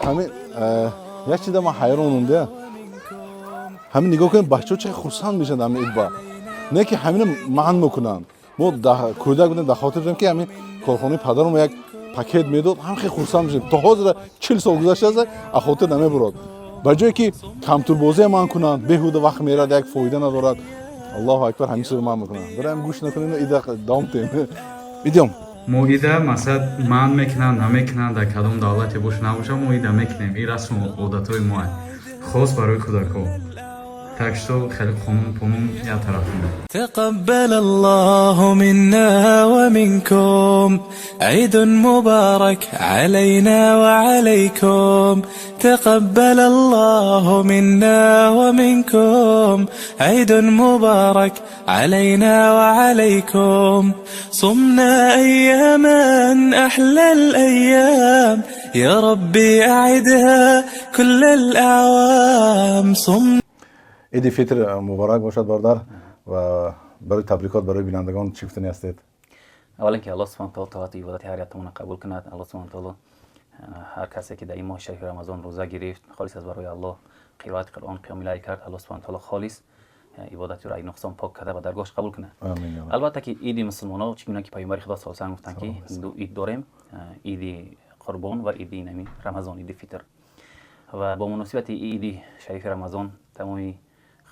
Ҳамин як чиза ман ҳайронам да. Ҳамин нигоҳ кунед, бачаҳо чӣ хурсанд мешаванд ҳамин идба. Не ки ҳамина манъ мекунанд. Мо кӯдак будем, дар хотир дорем, ки ҳамин корхонаи падарам як пакет медод, ҳам хеле хурсанд мешудем. То ҳозира, 40 сол гузаштааст, аз хотир намебурод. Ба ҷое ки компютербозия манъ кунанд, беҳуда вақт мерад, як фоида надорад. Аллоҳу акбар, ҳамин чизро манъ мекунанд. Барои ҳам гӯш накунем, ида давом тем. Идем. Мо ида, масалан, манъ мекунанд, намекунанд, дар кадом давлате боша, набоша, мо ида мекунем. Ин расму одатҳои моа, хос барои кӯдакҳо. Так что хеле қонун понун як тараф. تقبل الله منا ومنكم، عيد مبارك علينا وعليكم. تقبل الله منا ومنكم، عيد مبارك علينا وعليكم. صمنا أياما أحلى الأيام، يا ربي أعدها كل الأعوام. صمنا Иди Фитр муборак бошад, бародар, ва барои табрикот барои бинандагон чӣ гуфтани ҳастед? Аввалан ки Аллоҳ субҳана таоло тоату ибодати ҳар яктамонро қабул кунад. Аллоҳ субҳана таоло ҳар касе ки дар ин моҳи шарифи Рамазон рӯза гирифт, холис аз барои Аллоҳ қироати Қуръон, қиёми лайл кард, Аллоҳ субҳана таоло холис ибодатиро ай нуқсон пок карда, ба даргоҳаш қабул кунад. Амин, я Раб. Албатта ки иди мусулмоно, чӣ гуна ки Паёмбари Худо саллаллоҳу алайҳи гуфтанд, ки ду ид дорем: иди Қурбон ва иди нами Рамазон, иди Фитр. Ва бо муносибати иди шарифи Рамазон тамоми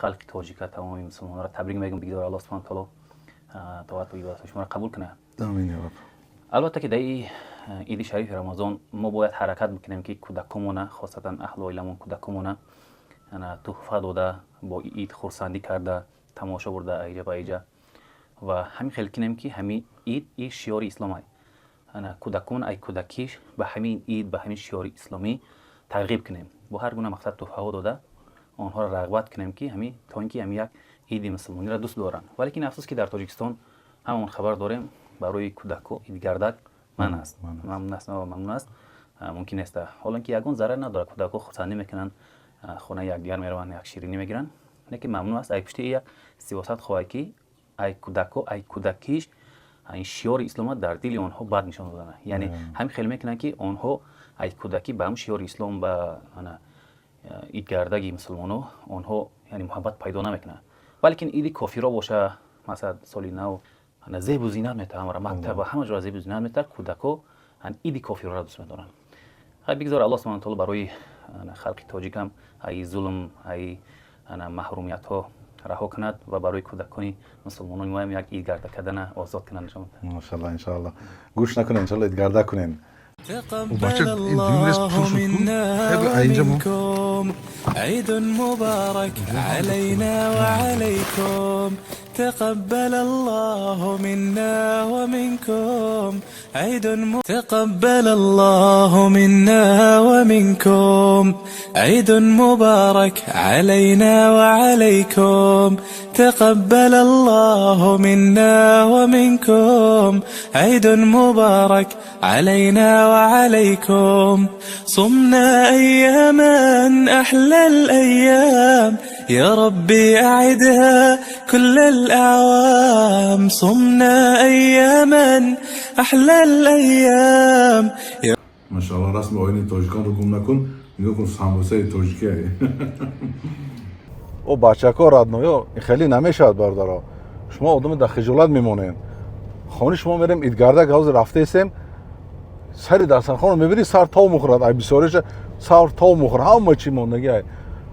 халқи тоҷика, тамоми мусулмонро табрик мегӯям. Бигзор Аллоҳ субҳана таоло тоату ибодати шуморо қабул кунад. Амин, я Раб. Албатта ки дар иди шарифи Рамазон мо бояд ҳаракат бикунем, ки кӯдакомона, хосатан аҳлу оиламон, кӯдакомона туҳфа дода, бо ид хурсандӣ карда, тамошо бурда аиҷа ба аиҷа ва ҳамин хел кинем, ки ҳамин ид и шиёри ислом ай. Кӯдакон ай кӯдакиш ба ҳамин ид, ба ҳамин шиёри исломӣ тарғиб кунем, бо ҳар гуна мақсад туҳфаҳо дода, онҳоро рағбат кунем, ки ҳамин то ин ки ҳамин як иди мусулмониро дӯст доранд. Валекин афсӯс, ки дар Тоҷикистон ҳамон хабар дорем, барои кӯдако идгардак манъ аст, мамнӯъ аст, мамнӯъ аст, мумкин нест. Ҳолон ки ягон зарар надорад, кӯдако хурсандӣ мекунанд, хонаи якдигар мераванд, як ширинӣ мегиранд, лекин мамнӯъ аст. Ай пушти як сиёсат хоҳад, ки ай кӯдако, ай кӯдакиш ин шиёри ислома дар дили онҳо бад нишон додана. Яъне ҳамин хел мекунанд, ки онҳо ай кӯдакӣ ба ҳамн шиёри ислом, ба идгардаги мусулмоно онҳо яъне муҳаббат пайдо намекунанд. Валекин иди кофиро боша, масалан, соли нав, зебу зинат метавад, ҳамара мактаба, ҳама ҷоро зебу зинат метавад, кӯдако иди кофироро дӯст медоранд. Хай, бигзор Аллоҳ субҳана таоло барои халқи тоҷикам ай зулм, ай маҳрумиятҳо раҳо кунад ва барои кӯдакони мусулмонони моам як идгарда кардана озод кунад. Машалла, иншалла. Гӯш накунед, иншалла, идгарда кунен. تقبل الله منا ومنكم، عيد مبارك علينا وعليكم. تقبل الله منا ومنكم، عيد تقبل الله منا ومنكم، عيد مبارك علينا وعليكم. تقبل الله منا ومنكم، عيد مبارك علينا وعليكم. صمنا أياما أحلى الأيام، يا ربي أعدها كل الأعوام. صمنا أياما أحلى الأيام يا Машалло, расми оини тоҷиконро гум накун. Нигоҳ кун, самбусаи тоҷикӣ. О бачако, родной, хеле намешавад, бародаро. Шумо одами дар хиҷолат мемонед. Хони шумо мерем идгардак, ҳозир рафтаистем, сари дастархонро мебинӣ, сар тов мухӯрад, ай бисёриша сар тов мухӯрад, ҳама чӣ мондагӣ. Ай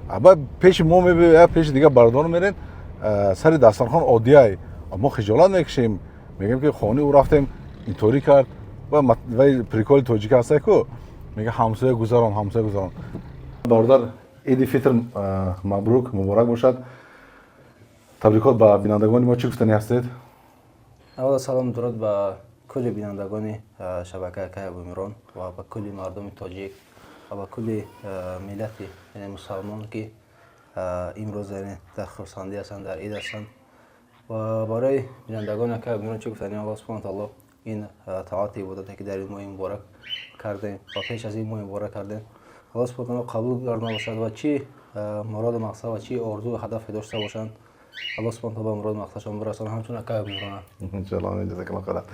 аба пеши мо мебиёя, пеши дигар бародарон мерен, сари дастархон оддиай. Мо хиҷолат мекушем, мегӯем, ки хони ӯ рафтем, инторӣ кард. Вай приколи тоҷика ҳастай ку, мега: «Ҳамсоя гузарон, ҳамсоя гузарон». Бародар, иди Фитр мабрук, муборак бошад. Табрикот ба бинандагони мо чӣ гуфтани ҳастед? Аввала салом, дуруд ба кулли бинандагони шабакаи Акай Абумирон ва ба кулли мардуми тоҷик ва ба кулли миллати, яъне мусалмон, ки имрӯз, яъне, дар хурсандӣ ҳастанд, дар ид ҳастанд. Ва барои бинандагони Акай Абумирон чӣ гуфтанем? Аллоҳ субҳана таоло ин тоати ибодате, ки дар ин моҳи муборак кардем ва пеш аз ин моҳи муборак кардем, Аллоҳ субҳана таоло қабул гардона бошад ва чӣ муроду мақсад ва чӣ орзую ҳадафе дошта бошанд, Аллоҳ субҳана таоло ба муроду мақсадшон бирасонад, ҳамчун Акай Абумирона. Иншалло, ҷазакаллоҳ хайран.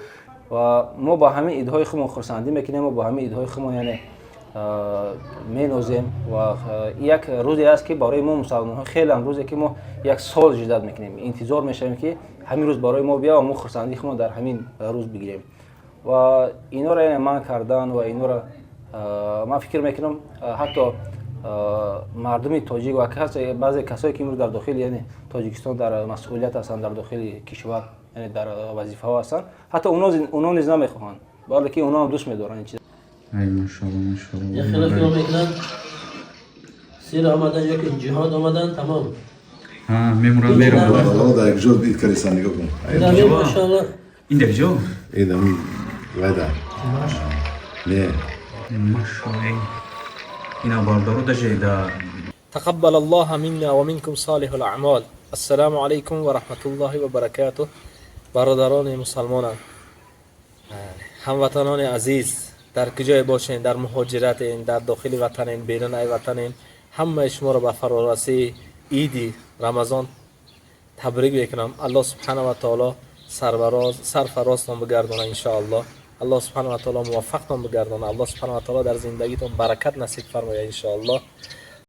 Ва мо ба ҳамин идҳои худмон хурсандӣ мекунем, мо ба ҳамин идҳои худмон, яъне Менозем ва як рӯзе аст, ки барои мо мусалмонҳо хеле ҳам рӯзе, ки мо як сол ждать мекунем, интизор мешавем, ки ҳамин рӯз барои мо бия ва мо хурсандии худро дар ҳамин рӯз бигирем. Ва инора, яъне, манъ кардан ва инора, ман фикр мекунам, ҳатто мардуми тоҷик ва баъзе касое, ки имрӯз дар дохили, яъне, Тоҷикистон дар масъулият ҳастанд, дар дохили кишвар, яъне, дар вазифаҳо ҳастанд, ҳатто уно низ намехоҳанд, балки уно ҳам дӯст медоранд ин чиз. Ай, машалло, машалло. Як хеле фикр мекунанд, сир омадан ё ки ҷиҳод омадан, тамом. Ҳа, мемурад, мерам. Бародаро, дар як ҷо дид кардисан, нигоҳ кун. Инами, машалло. Ин дар ҷо? Инами вайда не. Машалло, ина, бародаро, даже да. تقبل الله منا ومنكم صالح الأعمال. السلام عليكم ورحمة الله وبركاته. برادران مسلمانان، هموطنان عزیز، در کجای باشین، در مهاجرتین، در داخل وطنین، بیرون ای وطنین، همه شما را به فرارسی عید رمضان تبریک میکنم. الله سبحانه و تعالی سربراز سرفرازتان بگردانه انشاءالله. الله سبحانه و تعالی موفقتان بگردانه. الله سبحانه و تعالی در زندگیتان برکت نصیب فرمایه انشاءالله.